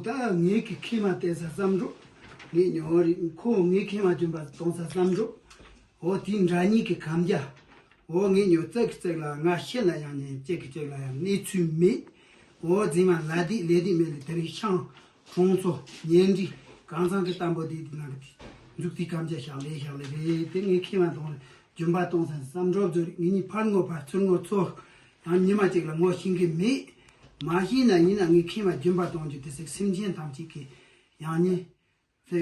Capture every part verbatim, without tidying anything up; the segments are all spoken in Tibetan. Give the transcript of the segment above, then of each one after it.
ད་ངེད་ཀྱི་མཁལ་མ་བལྟས་ས་བསམ་འགྲོ། ངེད་ཉོ་རེད། ཁོ་ངའི་མཁལ་མ་རྒྱུན་པ་གཏོང་ས་བསམ་འགྲོ། འོ་དེའི་འདྲ་མཉམ་གྱི་གམ་རྒྱ། འོ་ངེད་ཉོ་བཙག་གི་བཙག་ལ་ང་ཤི་ན་ཡང་ནས་གཅིག་གི་གཅིག་ལ་ཡང་གནས་ཚུལ་མེད། འོ་རྫུན་མ་ལ་དེ་ལས་དེ་མེད་ལ། དེ་རིང་ཤང་གྲོང་ཚོ་ཉེ་འབྲེལ་གང་ཚང་གི་བསྟན་པོ་དེ་དེ་ནང་གི་འཛུགས་དེ་གམ་རྒྱ་ཤག་ལས་ཤག་ལས་རེད། དེ་ངའི་མཁལ་མ་གཏོང་རྒྱུན་པ་གཏོང་ས་བསམ་འགྲོ་བཟོ་རེད། ངེད་གཉིས་ཕར་ངོ་ཕར་ཚུར་ངོ་ཚུར། ཡང་ཉི་མ་གཅིག་ལ་ངོ་ཤེས་གི་མེད། མ་ཤེས་ན་ཡིན་ན་ངའི་མཁལ་མ་རྒྱུན་པ་གཏོང་རྒྱུ་དེ་ཟིག་སེམས་ཅན་ཐམས་ཅད་ཀྱི་ཡང་ཉེ། ཚེ་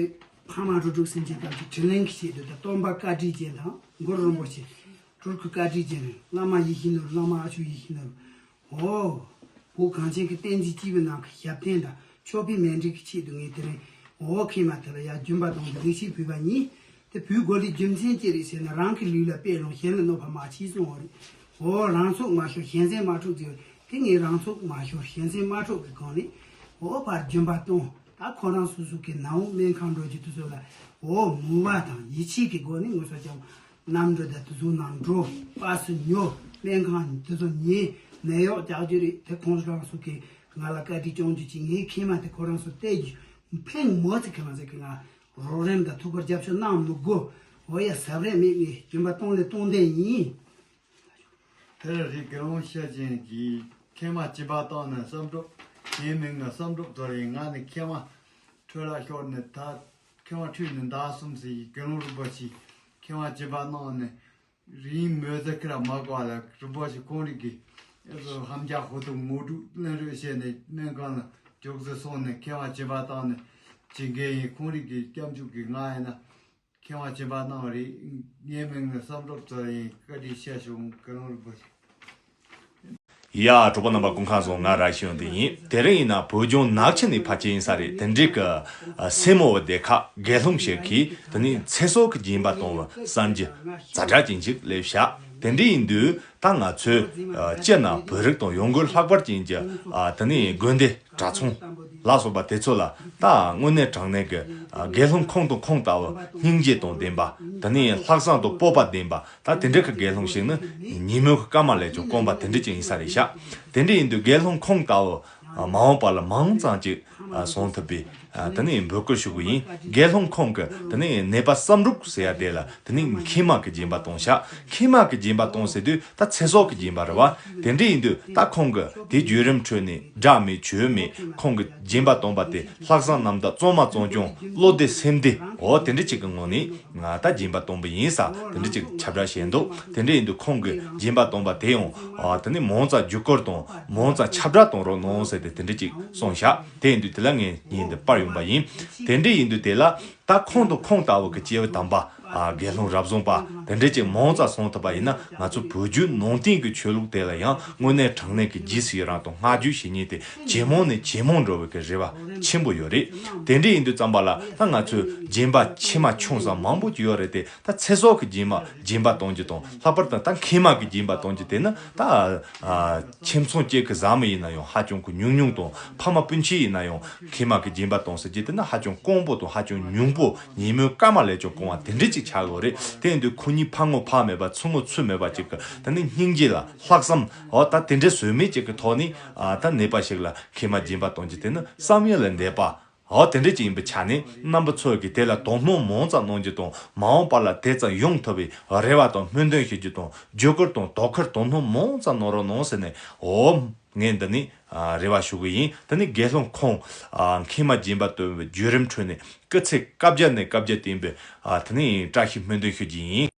ཕ་མ་རུ་དྲུག་སེམས་ཅན་ཐམས་ཅད་དྲིན་ལན་གྱི་ཆེད་དུ་དང་སྟོན་པ་བཀའ་དྲིན་ཅན་དང་གུ་རུ་རིན་པོ་ཆེ། སྤྲུལ་སྐུ་བཀའ་དྲིན་ཅན་རེད། བླ་མ་ཡིད་བཞིན་ནོར། བླ་མ་ཨ་ཆོས་ཡིད་བཞིན་ནོར། འོ། བོད་གངས་ཅན་གྱི་བསྟན་འཛིན་སྐྱེས་བུ་རྣམས་ཀྱི་ཞབས་བརྟན་དང་ཆོས་པའི་མཎྜལ་གྱི་ཆེད་དུ་ངས་དེ་རིང་འོ་མཁལ་མ་དེ་ལ་ཡར་རྒྱུན་པ་གཏོང་རྒྱུ་ལས་བྱེད་ཕུལ་བ་ཡིན། དེ་ཕུལ་དགོས་ལས་རྒྱུ་མཚན་ཅི་རེད་ཟེར་ན། རང་གི་ལུས་ལ་དཔེ་ལོང་། གཞན་ལ་གནོད་པ་མ་བྱེད་གསུངས་པ་རེད། འོ་རང་ཚུགས་མ་ཤོར་གཞན་སེམས་མ་འཕྲོག་ཟེར་བ་དེ། ངས་རང་ཚུགས་མ་ཤོར་གཞན་སེམས་མ་འཕྲོག་གི་སྒང་ནས་འོ་ཕར་རྒྱུན་པ་གཏོང་། ད་ཁོ་རང་སོ་སོ་གི་ནང་སྨན་ཁང་འགྲོ་རྒྱུ་དེ་ཚོ་ལ་འོ་མོས་པ་དང་ཡིད་ཆེས་ཀྱི་སྒོ་ནས་ངོ་སོ་ཀྱང་གནམ་གྲུ་དང་དེ་ཚོ་ནང་འགྲོ། པ་སུ་ཉོ། སྨན་ཁང་དེ་ཚོ་ཉོས། ནད་གཡོག་རྒྱག་རྒྱུ་རེད། དེ་ཁོང་རང་ཚོ་གིས་ང་ལ་བཀའ་དྲིན་སྐྱོང་རྒྱུ་ཅིག་ངའི་མཁལ་མ་དེ་ཁོ་རང་ཚོ་བལྟས་རྒྱུ་ཕན་མོ་ཚིག་ཁ་ལ་ཟེར་གི། ང་རོགས་རམ་དང་ཐུགས་ཁུར་རྒྱབ་སྐྱོར་གནང་མི་དགོས། འོ་ཡ་ཟབ་རེད། མེད་ངས་རྒྱུན་པ་གཏོང་ལས་གཏོང་བསྡད་ཡིན། དེར་རི་དགེ་སློང་ཤ་ཅན་གྱིས་མཁལ་མ་སྦྱིན་པ་བཏང་ནས་བསམ་གྲུབ། ངའི་མིང་ནི་བསམ་གྲུབ་རྡོར་ཡིན། ང་ནི་མཁལ་མ་འཕྲོད་ལ་ཤོར་ནས་ད་མཁལ་མ་འཁྲུས་ནས་ཟླ་གསུམ་ཟིན་ཡིན། དགེ་སློང་རིན་པོ་ཆེས་མཁལ་མ་སྦྱིན་པ་གནང་ནས་རིང་མོས་ཚེ་ཁྱེར་མ་དགོས་ལ། རིན་པོ་ཆེ་ཁོང་རང་གིས་ཨེ་ཧམ་རྒྱག་ཧུ་ཐུག་ངོ་སྤྲོད་ལེན་རོགས་བྱས་ནས་སྨན་ཁང་ལ་མགྱོགས་ཙམ་སོང་ནས་མཁལ་མ་སྦྱིན་པ་བཏང་ནས་བྱེད་མཁན་ཡིན། ཁོང་རང་གི་སྐྱབས་འཇུག་གི་ང་ཡིན་ན། མཁལ་མ་སྦྱིན་པ་གནང་བ་རེད། ངའི་མིང་ནི་བསམ་གྲུབ་རྡོར་ཡིན། བཀའ་དྲིན་ཆེ་ཞུ། དགེ་སློང་རིན་པོ་ཆེ། ཡ། གྲོགས་པོ་རྣམ་པ་སྐུ་ཁམས་བཟང་། ང་ར་ཤི་ཡོང་དེ་ཡིན། དེ་རིང་ཡིན་ན་བོད་ལྗོངས་ནག་ཆུ་ནས་ཕལ་ཆེར་ཡིན་ས་རེད། དེ་འདྲའི་གི་ཨ་སེར་མོ་བ་སྡེ་ཁག་དགེ་སློང་ཞིག་གིས་དེ་ནས་ཚེ་སྲོག་གི་སྦྱིན་པ་གཏོང་བ་བསམ་རྒྱུ་ཛ་དྲག་ཅན་ཅིག་སླེབས་ཤག་དེ་འདྲ་ཡིན་དུས་ད་ང་ཚོས་ཨ་སྤྱིར་ན་བོད་རིགས་དང་ཡང་སྒོས་ལྷག་པར་ཅན་གྱི་ཨ་དེ་ནས་དགོན་སྡེ་གྲྭ་ཚང་ལ་སོགས་པ་དེ་ཚོ་ལ་ད་དངོས་གནས་དྲང་གནས་ཀྱི་ཨ་དགེ་སློང་ཁོང་དང་ཁོང་ལྟ་བུ་སྙིང་རྗེ་དང་ལྡན་པ། དེ་ནས་ལྷག་བསམ་དང་སྤོབས་པ་ལྡན་པ། ད་དེ་འདྲ་གི་དགེ་སློང་ཞིག་ནི་ཉིན་མོའི་སྐར་མ་ལས་ཀྱང་དཀོན་པ་དེ་འདྲ་ཅིག་ཡིན་ས་རེད་ཤག་དེ་འདྲ་ཡིན་དུས་དགེ་སློང་ཁོང་ལྟ་བུ་མ་འོངས་པ་ལ་མང་ཙམ་ཅིག་སོང་ཐུབ་པའི་དེ་ནས་འབོད་སྐུལ་ཞུ་གི་ཡིན། དགེ་སློང་ཁོང་གི་དེ་ནས་ནད་པ་བསམ་གྲུབ་ཟེར་ཡ་དེ་ལ་དེ་ནས་མཁལ་མ་གི་སྦྱིན་པ་གཏོང་ཤག་མཁལ་མ་གི་སྦྱིན་པ་གཏོང་ཟེར་དུས་ད་ཚེ་སྲོག་གི་སྦྱིན་པ་རེད་བ། དེ་འདྲ་ཡིན་དུས་ད་ཁོང་གི་དེ་བརྒྱུད་རིམ་ཁྲོད་ནས་དགྲ་མེད་ཆོས་མེད། ཁོང་གི་སྦྱིན་པ་གཏོང་པ་དེ་ལྷག་བསམ་རྣམ་དག་བཙོན་མ་བཙོན་སྐྱོང་བློ་བདེ་སེམས་བདེ་འོ་དེ་འདྲ་ཅིག་གི་ངང་ནས་ང་ད་སྦྱིན་པ་གཏོང་པ་ཡིན་ས་དེ་འདྲ་ཅིག་ཁྱབ་བསྒྲགས་བྱས་འདུག་དེ་འདྲ་ཡིན་དུས་ཁོང་གི་སྦྱིན་པ་གཏོང་པ་དེ་ཡང་ཨ་དེ་ནས་མང་ཙམ་བརྒྱུད་སྐུར་དང་མང་ཙམ་ཁྱབ་བསྒྲགས་གཏོང་རོགས་གནང་ཟེར་ཏེ་དེ་འདྲ་ཅིག་གསུངས་ཤག་དེ་ཡིན་དུས་དེ་ལ་ངས་ཉིན་འདི་པར་ཡོང་པ་ཡིན། དེ་འདྲ་ཡིན་དུས་དེ་ལ་ད་ཁོང་དང་ཁོང་ལྟ་བུ་གི་སྐྱེས་བུ་དམ་པ་ཨ་དགེ་སློང་རབ་བཟང་པ་དེ་འདྲ་ཅིག་མང་ཙམ་སོང་ཐུབ་པ་ཡིན་ན། ང་ཚོ་བོད་བརྒྱུད་ནང་བསྟན་གྱི་ཆོས་ལུགས་དེ་ལ་ཡང་དངོས་གནས་དྲང་གནས་ཀྱི་རྗེས་སུ་ཡི་རང་དང་བསྔགས་བརྗོད་བྱེད་མཁན་དེ་ཇེ་མང་ནས་ཇེ་མང་འགྲོ་བའི་གི་རེ་བ་ཆེན་པོ་ཡོད་རེད། དེ་འདྲ་ཡིན་དུས་ཙམ་པ་ལ་ད་ང་ཚོས་སྦྱིན་པ་ཆེ་མ་ཆུང་ས་མང་པོ་ཅིག་ཡོད་རེད་དེ། ད་ཚེ་སྲོག་གི་སྦྱིན་མ་སྦྱིན་པ་གཏོང་རྒྱུ་དང་ལྷག་པར་དུ་ད་མཁལ་མ་གི་སྦྱིན་པ་གཏོང་རྒྱུ་དེ་ནི་ད་ཨ་ཁྱིམ་ཚང་གཅིག་གི་བཟའ་མི་ཡིན་ན་ཡང་ཧ་ཅང་གི་ཉུང་ཉུང་དང་། ཕ་མ་སྤུན་མཆེད་ཡིན་ན་ཡང་མཁལ་མ་གི་སྦྱིན་པ་གཏོང་ཟེར་རྒྱུ་དེ་ནི་ཧ་ཅང་དཀོན་པོ་དང་ཧ་ཅང་ཉུང་པོ། ཉིན་མོའི་སྐར་མ་ལས་ཀྱང་དཀོན་པ་དེ་འདྲ་ཅིག་ཆགས་ཡོད་རེད། དེ་ཡིན་དུས་ཁོ་གཉིས་ཕར་ངོ་ཕར་མེད་པ་ཚུར་ངོ་ཚུར་མེད་པ་ཅིག་གི་དེ་ནི་སྙིང་རྗེ་ལ་ལྷག་བསམ་འོ་ད་དེ་འདྲ་བཟོས་མེད་ཅིག་གི་ཐོག་ནས་ཨ་ད་ནད་པ་ཞིག་ལ་མཁལ་མ་སྦྱིན་པ་གཏོང་རྒྱུ་དེ་ནི་བསམ་ཡུལ་ལས་འདས་པ། འོ་དེ་འདྲ་ཅིག་ཡིན་པའི་ཆ་ནས་རྣམ་པ་ཚོས་ཀྱིས་དེ་ལ་དོ་སྣང་མང་ཙམ་གནང་རྒྱུ་དང་། མ་འོངས་པ་ལ་དེ་ཙམ་ཡོང་ཐུབ་པའི་རེ་བ་དང་སྨོན་འདུན་ཞུ་རྒྱུ་དང་། བརྒྱུད་སྐུར་དང་དོ་ཁུར་དོ་སྣང་མང་ཙམ་གནང་རོགས་གནང་ཟེར་ནས་འོ་ངས་འདི་ནས་ཨ་རེ་བ་ཞུ་གི་ཡིན། དེ་ནས་དགེ་སློང་ཁོང་ཨ་མཁལ་མ་སྦྱིན་པ་གཏོང་བའི་བརྒྱུད་རིམ་ཁྲོད་ནས་སྐུ་ཚེ་བསྐལ་བརྒྱ་ནས་བསྐལ་བརྒྱ་བརྟན་པའི་ཨ་དེ་ནས་བཀྲ་ཤིས་སྨོན་འདུན་ཞུ་རྒྱུ་ཡིན།